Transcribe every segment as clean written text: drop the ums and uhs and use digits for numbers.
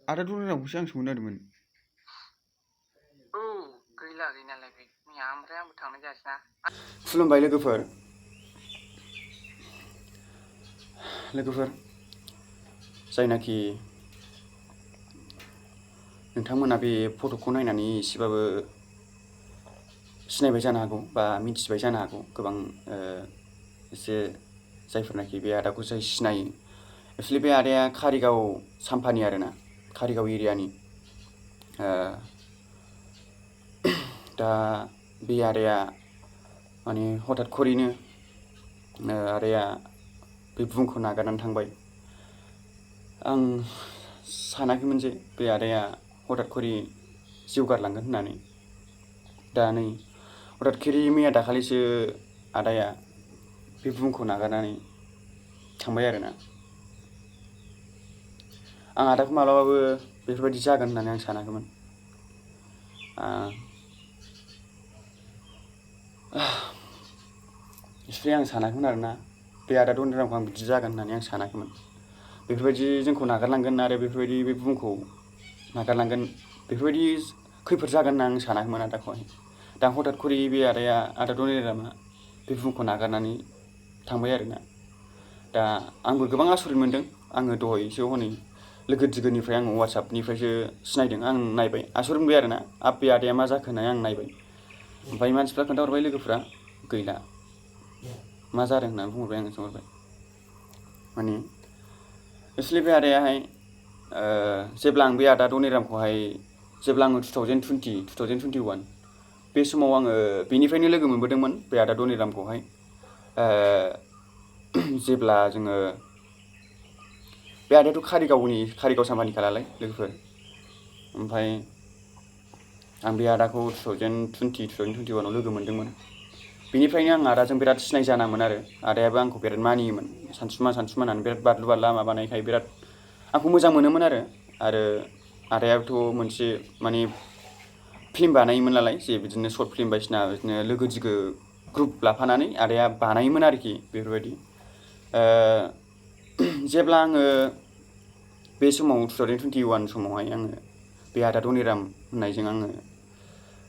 आदा दलिरामखौसो आं सोंहरनो नागिरदोंमोन। औ गैला गैनायालाय बे मैया ओमफ्राय आंबो थांनाय जायासैना। खुलुमबाय लोगोफोर जायनाखि नोंथांमोना बे फट'खौ नायनानै एसेबाबो सिनायबाय जानो हागौ बा मिथिबाय जानो हागौ गोबां एसे जायफोरनाखि बे आदाखौ जाय सिनायो। एक्सुलि बे आदाया कारिगाव साम्फानि आरोना, कारिगाव एरियानि। दा बे आदाया माने हठाৎ खरैनो आदाया बे बुहुमखौ नागारनानै थांबाय। आं सानाखैमोन जे बे आदाया हठाৎ खरि जिउ गारलांगोन होननानै। दा नै हठाৎ खरि मैया दाखालिसो आदाया बे बुहुमखौ नागारनानै थांबाय आरोना। आं आदाखौ माब्लाबाबो बेफोरबायदि जागोन होननानै आं सानाखैमोन। एक्सुलि आं सानाखैमोन आरोना, बे आदा दलिरामखौ आं बिदि जागोन होननानै आं सानाखैमोन। बेफोरबायदि जोंखौ नागारलांगोन आरो बेफोरबायदि बे बुहुमखौ नागारलांगोन, बेफोरबायदि खैफोद जागोन होनना आं सानाखैमोन आदाखौहाय। दा हठाৎ खरि बे आदा दलिरामा बे बुहुमखौ नागारनानै थांबाय आरोना। दा आंबो गोबां आसरित मोनदों। आङो दहायसो हनै लोगो दिगोनिफ्राय आङो वाट्सएपनिफ्रायसो सिनायदों। आं नायबाय, आसरित मोनबाय आरोना, बे आदाया मा जाखो होननानै आं नायबाय। ओमफ्राय मानसिफ्रा खोन्थाहरबाय, लोगोफ्रा गैला, मा जादों होननानै बुंहरबाय। आङो सोंहरबाय माने एक्सुलि बे आदायाहाय जेब्ला आं बे आदा दलिरामखौहाय जेब्ला आङो 2021 बे समाव आङो बेनिफ्रायनो लोगो मोनबोदोंमोन बे आदा दलिरामखौहाय। जेब्ला जोङो बे आदायाथ' कारिगाव साम्फानिखा नालाय लोगोफोर। ओमफ्राय आं बे आदाखौ 2021 आव लोगो मोनदोंमोन। बेनिफ्रायनो आं आदाजों बिराद सिनाय जानामोन आरो आदायाबो आंखौ बिराद मानियोमोन। सानसुमा होननानै बिराद बादलु बादला माबानायखाय बिराद आंखौ मोजां मोनोमोन आरो आदायाबोथ' मोनसे माने फिल्म बानायोमोन नालाय, जे बिदिनो सर्ट फिल्म बायदिसिना बिदिनो लोगो दिगो ग्रुप लाफानानै आदाया बानायोमोन आरोखि बेफोरबायदि। जेब्ला आङो बे समाव 2021 समावहाय आङो बे आदा दलिराम होननायजों आङो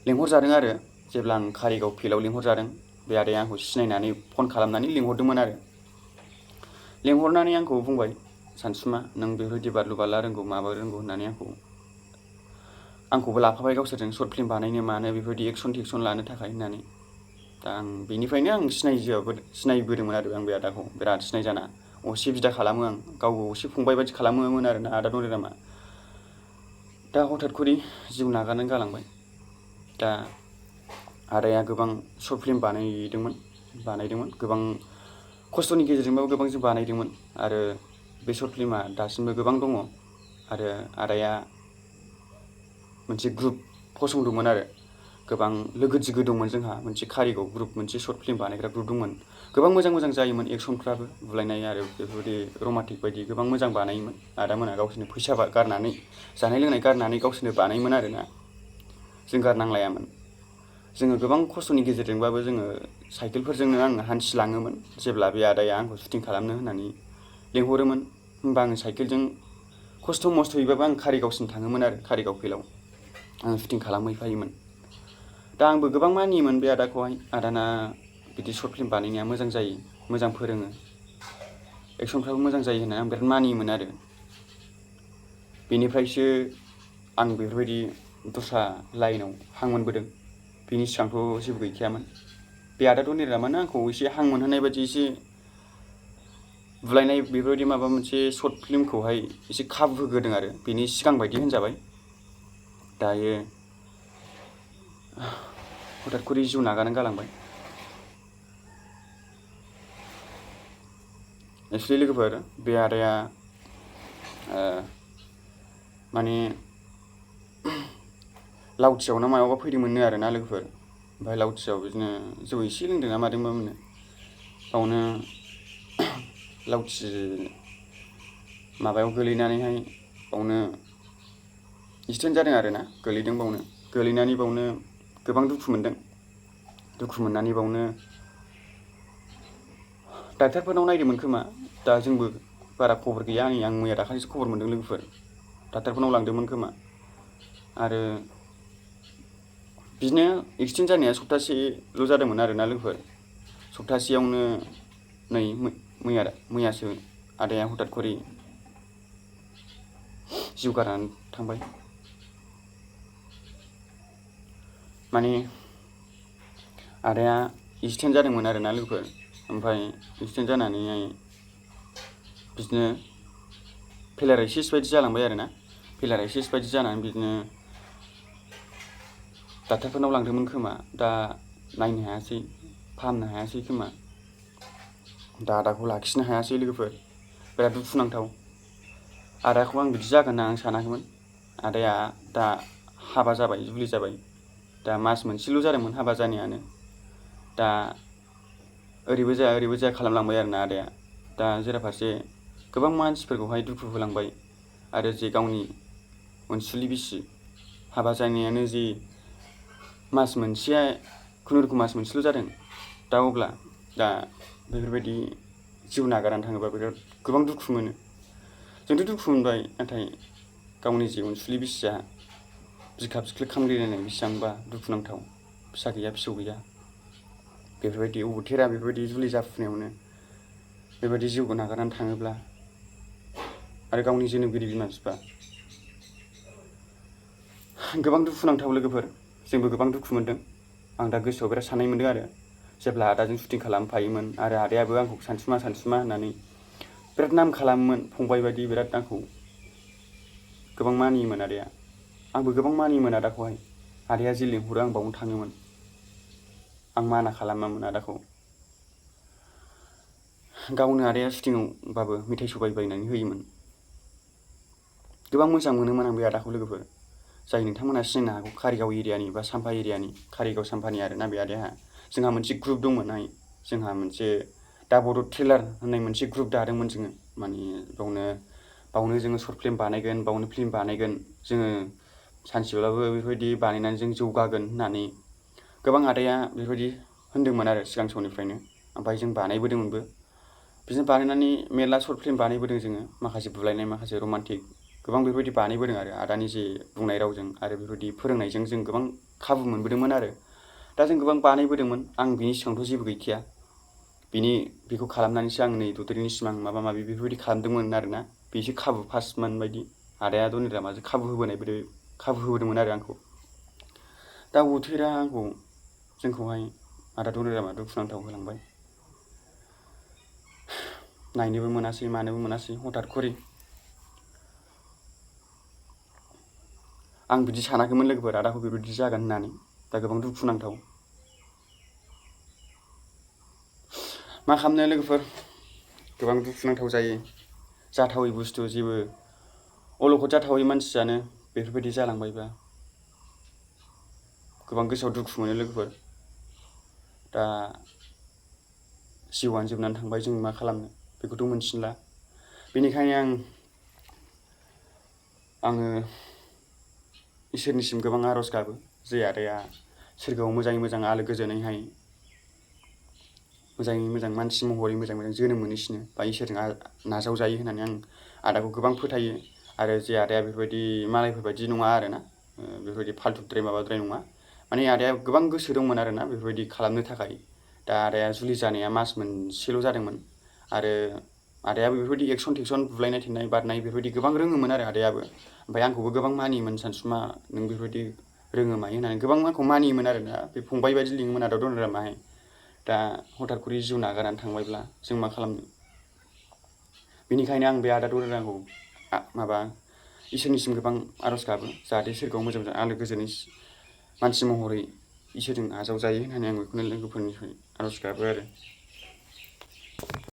लेंहरजादों आरो जेब्ला आं कारिगाव फिल्डआव लेंहरजादों। बे आदाया आंखौ सिनायनानै फन खालामनानै लेंहरदोंमोन आरो लेंहरनानै आंखौ बुंबाय, सानसुमा नों बेफोरबायदि बादलु बादला रोंगौ माबा रोंगौ होननानै आंखौबो लाफाबाय गावसोरजों सर्ट फिल्म बानायनो मानो बेफोरबायदि एक्सन टेक्सन लानो थाखाय होननानै। दा आं बेनिफ्रायनो आं सिनायबोदोंमोन आरो आं बे आदाखौ बिराद सिनायजाना असे बिदा खालामो। आं गावबो असे फंबाय बायदि खालामोमोन आरोना आदा दलिरामा। दा हठाৎ खरि जिउ नागारनानै गालांबाय। दा आदाया गोबां सर्ट फिल्म बानायदोंमोन गोबां खस्थ'नि गेजेरजोंबाबो गोबां जों बानायदोंमोन। आरो बे सर्ट फिल्मा दासिमबो गोबां दङ। आरो आदाया मोनसे ग्रुप फसंदोंमोन आरो गोबां लोगो दिगो दंमोन जोंहा मोनसे कारिगाव ग्रुप, मोनसे सर्ट फिल्म बानायग्रा ग्रुप दंमोन। गोबां मोजां मोजां जायोमोन एक्सनफ्राबो, बुलायनाय आरो बेफोरबायदि रमान्टिक बायदि गोबां मोजां बानायोमोन। आदामोना गावसोरनो फैसा गारनानै, जानाय लोंनाय गारनानै गावसोरनो बानायोमोन आरोना, जों गारनांलायामोन। जोङो गोबां खस्थ'नि गेजेरजोंबाबो जोङो साइकेलफोरजोंनो आङो हान्थिलाङोमोन। जेब्ला बे आदाया आंखौ शुटिं खालामनो होननानै लेंहरोमोन, होमबा आङो साइकेलजों खस्थ' मस्थ'यैबाबो आं कारिगावसिम थाङोमोन आरो कारिगाव फिल्डआव आं शुटिं खालामहैफायोमोन। दा आंबो गोबां मानियोमोन बे आदाखौहाय, आदाना बिदि सर्ट फिल्म बानायनाया मोजां जायो, मोजां फोरोङो, एक्सनफ्राबो मोजां जायो होननानै आं बिराद मानियोमोन आरो बेनिफ्रायसो आं बेफोरबायदि दस्रा लाइनाव हां मोनबोदों। बिनि सिगांथ' जेबो गैखायामोन। बे आदा दलिरामानो आंखौ एसे हां मोनहोनाय बायदि, एसे बुलायनाय बेफोरबायदि माबा मोनसे सर्ट फिल्मखौहाय एसे खाबु होग्रोदों आरो बेनि सिगां बायदि होनजाबाय। दायो हठाৎ खरि जिउ नागारनानै गालांबाय। एक्सुलि लोगोफोर, बे आदाया माने लावथियाव ना मायावबा फैदोंमोननो आरोना लोगोफोर। ओमफ्राय लावथियाव बिदिनो जौ एसे लोंदों ना मादोंबा मोननो, बावनो लावथि माबायाव गोलैनानैहाय बावनो एक्सिडेन्ट जादों आरोना, गोलैदों बावनो। गोलैनानै बावनो गोबां दुखु मोनदों। दुखु मोननानै बावनो डाक्टारफोरनाव नायदोंमोन खोमा। दा जोंबो बारा खबर गैया। आं मैया दाखालिसो खबर मोनदों लोगोफोर। डाक्टारफोरनाव लांदोंमोन खोमा। आरो बिदिनो एक्सिडेन्ट जानाया सप्तासेल' जादोंमोन आरोना लोगोफोर। सप्तासेयावनो नै मैयासो आदाया हठात खरि जिउ गारनानै थांबाय। माने आदाया एक्सिडेन्ट जादोंमोन आरोना लोगोफोर। ओमफ्राय एक्सिडेन्ट जानानैहाय बिदिनो पेरालाइसिस बायदि जालांबाय आरोना। पेरालाइसिस बायदि जानानै बिदिनो डाक्टारफोरनाव लांदोंमोन खोमा। दा नायनो हायासै, फाहामनो हायासै खोमा। दा आदाखौ लाखिनो हायासै लोगोफोर। बिराद दुखुनांथाव। आदाखौ आं बिदि जागोन होनना आं सानाखैमोन। आदाया दा हाबा जाबाय, जुलि जाबाय। दा मास मोनसेल' जादोंमोन हाबा जानायानो। दा ओरैबो जाया खालामलांबाय आरोना आदाया। दा जेराफारसे गोबां मानसिफोरखौहाय दुखु होलांबाय। आरो जे गावनि अनसुलि बिसि हाबा जानायानो जे मास मोनसेया खुनुरुखुम मास मोनसेल' जादों। दा अब्ला बेफोरबायदि जिउ नागारनानै थाङोबा बिराद गोबां दुखु मोनो। जोंथ' दुखु मोनबाय, नाथाय गावनि जे अनसुलि बिसिया बिखा बिख्लो खामग्लिनायनाय बेसेबांबा दुखुनांथाव। फिसा गैया, फिसौ गैया। बेफोरबायदि अबथेरा बेफोरबायदि जुलि जाफुनायावनो बेबायदि जिउखौ नागारनानै थाङोब्ला, आरो गावनि जोनोमगिरि बिमा बिफा, गोबां दुखुनांथाव लोगोफोर। जोंबो गोबां दुखु मोनदों। आं दा गोसोआव बिराद साननाय मोनदों आरो जेब्ला आदाजों शुटिं खालामफायोमोन आरो आदायाबो आंखौ सानसुमा होननानै बिराद नाम खालामोमोन। फंबाय बायदि बिराद आंखौ गोबां मानियोमोन आदाया। आंबो गोबां मानियोमोन आदाखौहाय। आदाया जे लिंहरो आं बावनो थाङोमोन। आं माना खालामामोन आदाखौ। गावनो आदाया शुटिंआवबाबो मेथाइ सबाय बायनानै होयोमोन। गोबां मोजां मोनोमोन आं बे आदाखौ लोगोफोर। जाय नोंथांमोना सिनायनो हागौ, कारिगाव एरियानि बा साम्फा एरियानि, कारिगाव साम्फानि आरोना बे आदाया। जोंहा मोनसे ग्रुप दंमोनहाय। जोंहा मोनसे दा बड' ट्रेलार होननाय मोनसे ग्रुप दादोंमोन जोङो। माने बावनो जोङो सर्ट फिल्म बानायगोन, बावनो फिल्म बानायगोन। जोङो सानसेब्लाबो बेफोरबायदि बानायनानै जों जौगागोन होननानै गोबां आदाया बेफोरबायदि होनदोंमोन आरो सिगां समनिफ्रायनो। ओमफ्राय जों बानायबोदोंमोनबो। बिदिनो बानायनानै मेरला सर्ट फिल्म बानायबोदों जोङो। माखासे बुलायनाय, माखासे रमान्टिक, गोबां बेफोरबायदि बानायबोदों आरो आदानि जे बुंनाय रावजों आरो बेफोरबायदि फोरोंनायजों जों गोबां खाबु मोनबोदोंमोन आरो। दा जों गोबां बानायबोदोंमोन। आं बिनि सिगांथ' जेबो गैखाया। बेखौ खालामनानैसो आं नै ददेरेनि सिमां माबा माबि बेफोरबायदि खालामदोंमोन आरोना। बेसो खाबु फार्स्टमोन बायदि। आदाया दनिरामाजों खाबु होबोदोंमोन आरो आंखौ। दा अबथेरा जोंखौहाय आदा दनिरामा दुखुनांथाव होलांबाय। नायनोबो मोनासै, मानोबो मोनासै, हठात खरि। आं बिदि सानाखैमोन लोगोफोर, आदाखौ बेबायदि जागोन होननानै। दा गोबां दुखुनांथाव। मा खालामनो लोगोफोर, गोबां दुखुनांथाव जायो। जाथावै बुस्थु, जेबो अलखद जाथावै मानसियानो बेफोरबायदि जालांबायबा गोबां गोसोआव दुखु मोनो लोगोफोर। दा जिउआनो जोबनानै थांबाय, जों मा खालामनो बेखौथ' मोनथिला। बेनिखायनो आङो इसोरनिसिम गोबां आरज गाबो जे आदाया सोरगोआव मोजाङै मोजां आलो गोजोनैहाय मोजाङै मोजां मानसि महरै मोजां जोनोम मोनहैसिनो बा इसोरजों नाजावजायो होननानै आं आदाखौ गोबां फोथायो। आरो जे आदाया बेफोरबायदि मालायफोर बायदि नङा आरोना। बेफोरबायदि फाल्थुद्राय माबाद्राय नङा। माने आदाया गोबां गोसो दंमोन आरोना बेफोरबायदि खालामनो थाखाय। दा आदाया जुलि जानाया मास मोनसेल' जादोंमोन। आरो आदायाबो बेफोरबायदि एक्सन बुलायनाय थिननाय बारनाय बेफोरबायदि गोबां रोङोमोन आरो आदायाबो। ओमफ्राय आंखौबो गोबां मानियोमोन। सानसुमा, नों बेफोरबायदि रोङो मायो होननानै गोबां आंखौ मानियोमोन आरोना। बे फंबाय बायदि लिङोमोन आदा दनिरामाहाय। दा हठात खरि जिउ नागारनानै थांबायब्ला जों मा खालामनो। बेनिखायनो आं बे आदा दनिरामखौ इसोरनिसिम गोबां आरज गाबो जाहाथे सोरगोआव मोजां आलो गोजोनै मानसि महरै इसोरजों आजावजायो होननानै आं बेखौनो लोगोफोरनिफ्राय आरज गाबो आरो।